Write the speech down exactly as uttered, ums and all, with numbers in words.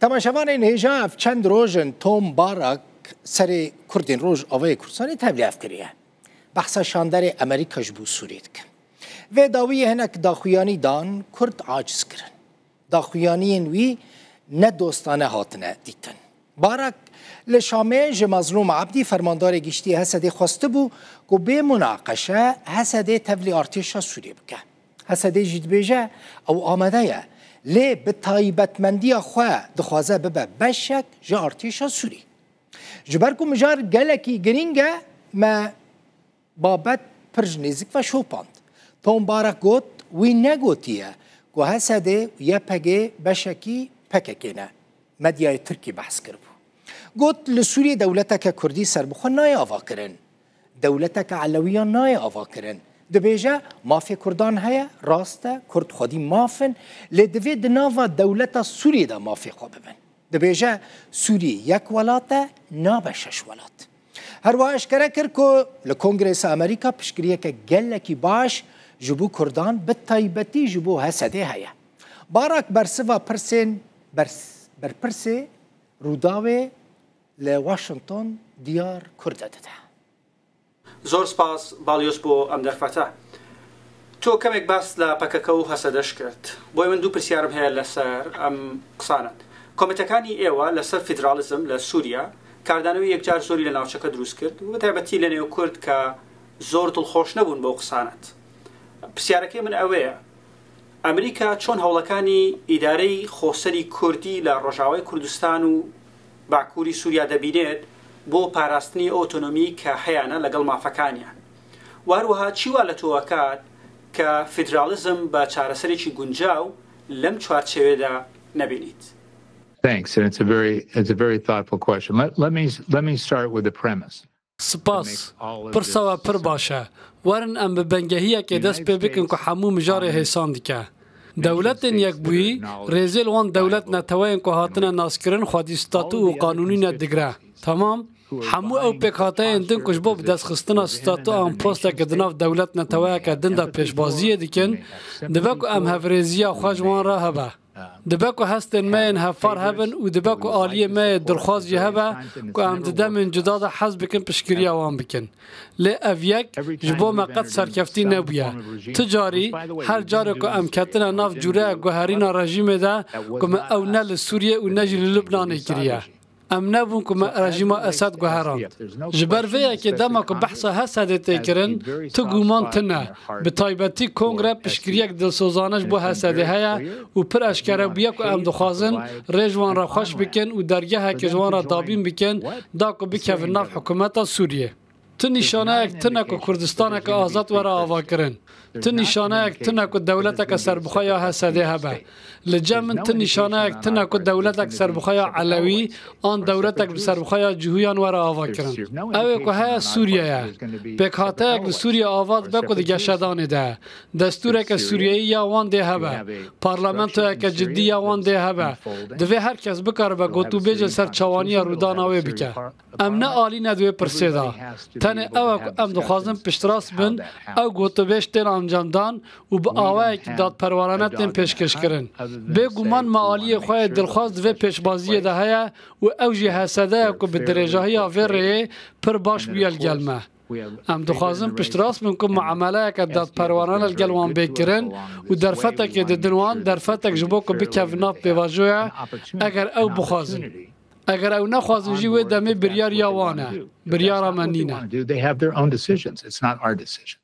Temaşevanên hêja, ev çend roj in Tom Barak, serê Kurdên Rojavayê Kurdistanê, tevlî hev kiriye. Behsa şanderê Amerîka ji bo Sûriyê dike. Vê dawiyê hinek daxuyanî dan, Kurd aciz kirin. Daxuyaniyên wî ne dostane hatine dîtin. Barak li Şamê ji Mazlûm Ebdî, fermandarê giştî H S D'ê, xwestibû ku bê munaqeşe H S D tevlî artêşa Sûriyê bike. H S D jî dibêje ew amade ye, lê bi taybetmendiya xwe dixwaze bibe beşek ji artêşa Sûrî. Ji ber ku mijar gelekî girîng e, me babet pir ji nêzik ve şopand. Tom Barak got, wî negotiye ku H S D û Y P G beşekî P K K ne. Medyayê Tirkî behs kiribû. Got, li Sûriyê dewleteke Kurdî serbixwe nayê avakirin. Dewleteke Elewiyan nayê avakirin. Dibêje, mafê Kurdan heye, rast e, Kurd xwedî maf in, lê divê di nava dewleta Sûriyê de mafê xwe bibin. Dibêje, Sûriyê yek welat e, nabe şeş welat. Her wiha eşkere kir ku li Kongresa Amerîka piştgiriyeke gelekî baş ji bo Kurdan, bi taybetî ji bo H S D heye. Barak bersiva pirsên bers-, berpirsê Rûdawê li Washington diyar Kurde dide. زۆر سپاس باڵیۆز بۆ ئەم دەرفەتە. تۆ کەمێک باس لە P K K و H S D'ش کرد. بۆیە من دوو پرسیارم هەیە لەسەر ئەم قسانەت. کۆمیتەکانی ئێوە لەسەر فیدرالیزم لە سووریا کاردانەوەی یەکجار زۆری لە ناوچەکە دروست کرد، بە تایبەتی لە نێو کورد کە زۆر دڵخۆش نەبوون بەو قسانەت. پرسیارەکەی من ئەوەیە، ئەمریکا چۆن هەوڵەکانی ئیدارەی خۆسەری کوردی لە ڕۆژاوای کوردستان و باکووری سووریا دەبینێت بۆ پاراستنی ئەو ئۆتۆنۆمی کە هەیانە لەگەڵ مافەکانیان؟ و هەروەها چی وا لە تۆ ئەکات کە فیدرالیزم بە چارەسەرێکی گونجاو لەم چوارچێوێدا نەبینیت؟ Thanks, and it's a very, it's a very thoughtful question. Let, let me, let me start with the premise. سپاس. پرسا we pir baş e. Werin em bi bengehiyekê dest pê bikin ku hemû mijarê hêsan dike. Dewletên Yekbûyî rêzê li wan dewlet neteweyên ku hatine naskirin xwedî statû û qanûnî ne digre. Temam? Hemû ew pêkhateyên din ku ji bo bidestxistina statû an posteke di nav dewlet neteweyeke din de pêşbaziyê dikin, dibe ku em hevrêziya xwe ji wan re hebe. Dibe ku hestên me yên hevpar hebin û dibe ku aliyê me yê dilxwaz jî hebe ku em di demên cuda de hez bikin piştgiriya wan bikin. Lê ev yek ji bo me qet serkeftî nebûye. Tu carî, her carê ku em ketine nav cûreya guherîna rejîmê de, ku me ew ne li Sûriyê û ne jî li Lubnanê kiriye. Em nebûn ku me rejîma Esed guherand. Ji ber vê yekê dema ku behsa H S D'ê tê kirin, tu guman tune. Bi taybetî Kongre piştgiriyek dilsozane ji bo H S D'ê heye û pir eşkere bûye ku em dixwazin rê ji wan re xweş bikin û dergeheke ji wan re dabîn bikin, da ku bikevin nav hikûmeta Sûriyê. Tu nîşaneyek tune ku Kurdistaneke azad were avakirin. Tu nîşaneyek tune ku dewleteke serbixwe ya H S D'ê hebe. Li cem min tu nîşaneyek tune ku dewletek serbixwe ya Elewî an dewletek bi serbixwe ya Cihûyan were avakirin. Ew ê ku heye Sûriye ye. Pêkhateyek li Sûriye ava dibe ku di geşedanê de ye. Destûreke Sûriyeyî ya wan dê hebe. Parlamentoyeke cidî ya wan dê hebe. Divê her kes bikaribe gotûbêj li ser çawaniya rûdana wê bike. Em ne alî ne di wê pirsê de. Tenê ew e ku em dixwazin piştrast bin, ew gotûbêj tên encamdan û bi awayekî dadperwerane tên pêşkêşkirin. Bêguman me aliyê xwe yê dilxwaz di vê pêşbaziyê de heye û ew jî H S D ye ku bi dirêjahiya vê rêyê pir baş bûye li gel me. Em dixwazin piştrast bin ku muameleyeke dadperwerane li gel wan bê kirin û derfetekê didin wan, derfetek ji bo ku bikevin nav pêvajoya, eger ew bixwazin. Eger ew nexwazin jî, wê demê biryar ya wan e, biryara me nîne. They have their own decisions. It's not our decision.